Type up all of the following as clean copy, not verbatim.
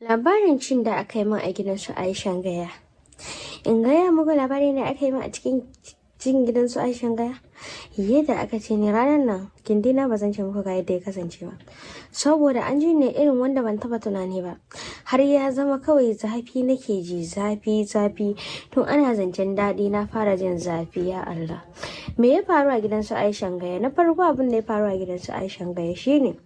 Labarin cin da aka yi min a gidan su Aishan Gaya. In gaya muku labari ne aka yi min a cikin cin gidan su Aishan Gaya. Yadda aka ce ni ranar nan, gindina ba zan ce muku ga yadda ya kasance ba. Saboda an ji ne irin wanda ban taba tunani ba. Har ya zama kawai zafi nake ji, zafi zafi, tun ana zancen daɗi na fara jin zafi, ya Allah. Me ya faru a gidan su Aishan Gaya? Na farko, abin da ya faru a gidan su Aishan Gaya shine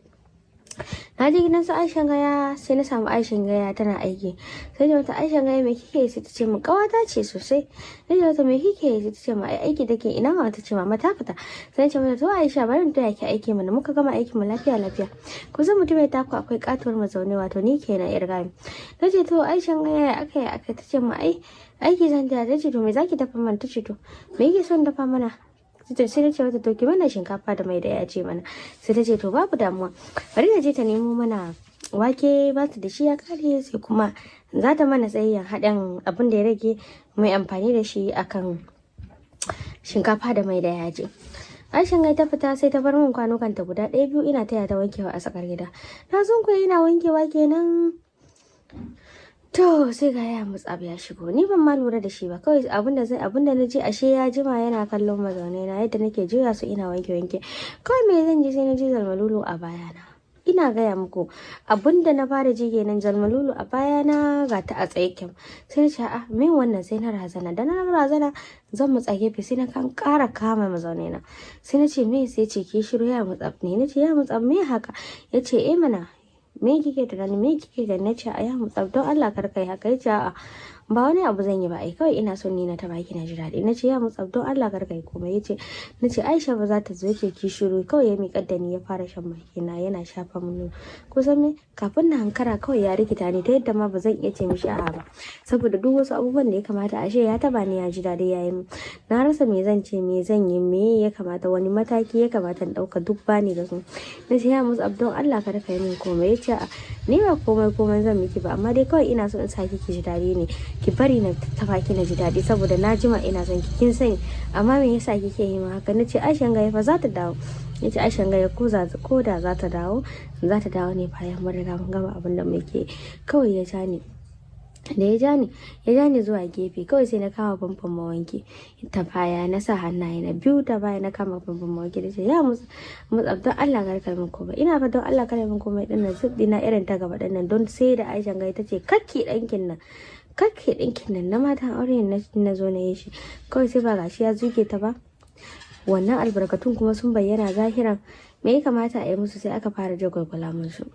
na je gidan su Aishan Gaya, sai na samu Aishan Gaya tana aiki. Sai da wata Aishan Gaya, "Me kike yi?" Sai ta ce min kawata ce sosai. Sai da wata, "Me kike yi?" Sai ta ce min ai aiki take. Ina ma? Ta ce mama ta fita. Sai ce mata, "To Aisha, bari in taya ki aiki mana." Muka gama aikin mu lafiya lafiya. Kusan mutum ya taku akwai katuwar mazaune, wato ni kenan, yar gami. Ta ce, "To Aishan Gaya, aka yi aka?" Ta ce min ai aiki zan taya. Ta ce, "To me zaki dafa mana?" Ta ce, "To me yake son dafa mana?" Sai na ce mata, "To ki mana shinkafa da mai da yaji mana." Sai ta ce, "To babu damuwa, bari na je ta nemo mana wake, ba ta da shi ya kare, sai kuma za ta mana tsayayyen haɗin abin da ya rage mai amfani da shi akan shinkafa da mai da yaji." Aishan gai ta fita, sai ta bar min kwanukan ta guda ɗaya biyu, ina taya ta wankewa a tsakar gida. Na sunkuya ina wankewa kenan. To sai ga ya Mutsab ya shigo. Ni ban ma lura da shi ba. Kawai abin da na ji, ashe ya jima yana kallon mazaune na, yadda nake juya su ina wanke wanke. Kawai me zan ji? Sai na ji zalmalulu a bayana. Ina gaya muku, abin da na fara ji kenan, zalmalulu a bayana, ga ta a tsaye kyam. Sai na ce, "A me wannan?" Sai na razana. Da na razana zan mutsa gefe, sai na kan ƙara kama mazaune na. Sai na ce, "Me?" Sai ce, "Ke shiru, ya Mutsab ne." Na ce, "Ya Mutsab, me haka?" Ya ce, "Eh mana, me kike tunani? Me kike gani?" Na ce, "A ya Mutsab, don Allah kar kai haka." Ya ce, "A'a, ba wani abu zan yi ba, ai kawai ina son ni na taba ki na ji daɗi." Na ce, "Ya Mutsab, don Allah kar kai komai." Yace, na ce, "Aisha ba za ta zo?" Yace, "Ki shiru." Kawai ya miƙar da ni, ya fara shan baki na, yana shafa mun. Kusan me kafin na hankara, kawai ya rikita ni ta yadda ma ba zan iya ce mishi a'a ba, saboda duk wasu abubuwan da ya kamata ashe ya taba ni, ya ji daɗi ya yi. Na rasa me zan ce, me zan yi, me ya kamata, wani mataki ya kamata in ɗauka, duk bani da su. Na ce, "Ya Mutsab, don Allah kar ka yi min komai." Ya ce, "Ni ba komai komai zan miki ba, amma dai kawai ina so in sa ki ji daɗi ne. Ki bari na taba ki na ji daɗi, saboda na jima ina son ki, kin sani, amma me yasa kike yi min haka?" Na ce, "Aishan Gaya fa za ta dawo." Ya ce, "Aishan Gaya, ko da za ta dawo, za ta dawo ne bayan mun riga mun gama abin da muke." Kawai ya ja ni, da ya ja ni, ya ja ni zuwa gefe. Kawai sai na kama famfon mawanki ta baya, na sa hannaye na biyu ta baya, na kama famfon mawanki da ce, "Ya Mutsab, don Allah kar kai min komai. Ina fa, don Allah kar min komai din nan." Zub dina irin ta gaba din nan, don sai da Aishan Gai ta ce, "Kakki ɗankin nan, kakki ɗinkin nan na matan aure." Na zo na yi shi kawai, sai ba gashi ya zuke ta ba. Wannan albarkatun kuma sun bayyana zahiran. Me ya kamata a yi musu? Sai aka fara jagwalgwala musu.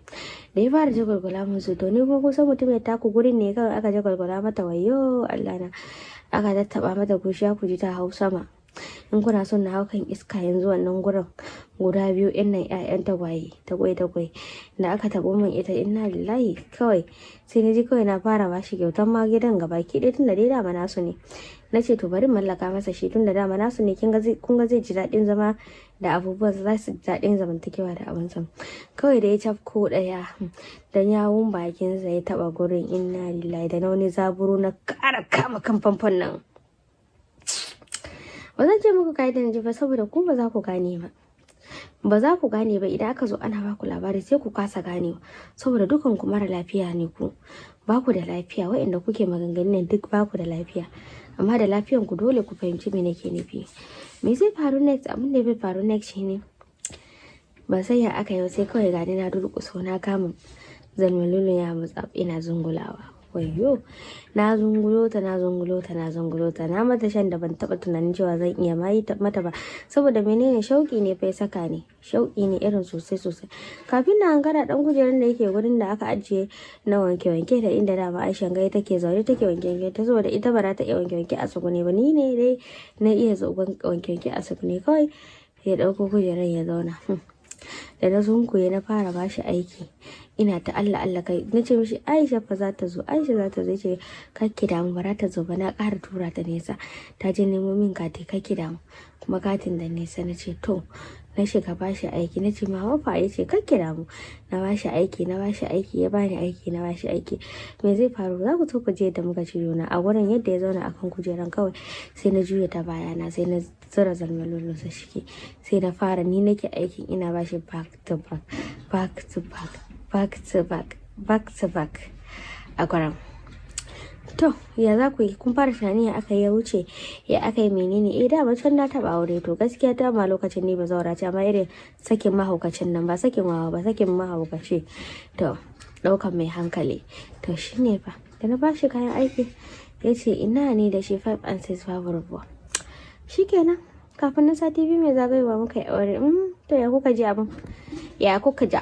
Da ya fara jagwalgwala musu, to ni kuma kusan mutum ya taku gurin ne, kawai aka jagwalgwala mata. Wayo Allah na! Aka tattaba mata kushiya, ku ji ta hau sama. In kuna son na hau kan iska yanzu, wannan gurin guda biyu ɗin nan, ƴaƴan tagwaye, tagwai tagwai da aka taɓo min ita, inna lillahi! Kawai sai na ji kawai na fara bashi kyautan ma gidan gabaki ɗaya, tunda dai dama nasu ne. Na ce, "To bari mallaka masa shi, tunda dama nasu ne." Kin ga zai kun ga zai ji daɗin zama da abubuwan, za su ji daɗin zamantakewa da abin sa. Kawai da ya cafko ɗaya, dan yawun bakinsa ya taɓa gurin, inna lillahi! Da na wani zaburo, na ƙara kama kan famfon nan. Ba zan ce muku kai da ji ba, saboda ku ba za ku gane ba, ba za ku gane ba. Idan aka zo ana baku labari, sai ku kasa ganewa, saboda dukan ku mara lafiya ne. Ku ba ku da lafiya, waɗanda kuke maganganun nan duk ba ku da lafiya. Amma da lafiyan ku, dole ku fahimci me nake nufi. Me zai faru next? Abin da zai faru next shine ba sai ya aka yi, sai kawai gani na durƙuso, na kama zalmalulu ya Mutsaf, ina zungulawa. Wayyo! Na zungulo ta, na zungulo ta, na zungulo ta, na mata shan da ban taba tunanin cewa zan iya ma yi mata ba. Saboda menene? Shauki ne fa ya saka ni, shauki ne irin sosai sosai. Kafin na hankara, dan kujerun da yake gurin da aka ajiye na wanke wanke, da inda dama Aisha Gai take zaune take wanke wanke ta, saboda ita ba za ta iya wanke wanke a tsugune ba, ni ne dai na iya wanke wanke a tsugune. Kawai ya dauko kujerun ya zauna. Da na sunkuye na fara bashi aiki, ina ta Allah Allah kai. Na ce mishi, "Aisha fa za ta zo, Aisha za ta zo." Ce, "Kakki damu, ba za ta zo ba, na ƙara tura ta nesa, ta je nemo min kati, kakki damu, kuma katin da nesa." Na ce, "To." Na shiga bashi aiki. Na ce, "Mama fa?" Ya ce, "Kakki damu." Na bashi aiki, na bashi aiki, ya bani aiki, na bashi aiki. Me zai faru? Za ku so ku je da muka ci juna a wurin, yadda ya zauna akan kujeran. Kawai sai na juya ta bayana, sai na zura zalmalolo sa shike, sai na fara, ni nake aikin, ina bashi back to back, back to back, back to back, back to back. A gwaram. To, ya za ku yi? Kun fara tunani ya aka yi ya wuce, ya aka yi menene? Eh, dama can na taɓa aure. To, gaskiya dama lokacin ni ba zaura ce, amma irin sakin mahaukacin nan, ba sakin wawa ba, sakin mahaukaci. To, ɗaukan mai hankali. To, shine fa da na bashi kayan aiki, ya ce ina ne da shi 5 and 6 babu rabuwa. Shikenan, kafin na sati 2 mai zagayowa muka yi aure. To, ya kuka ji abin? Ya kuka ji?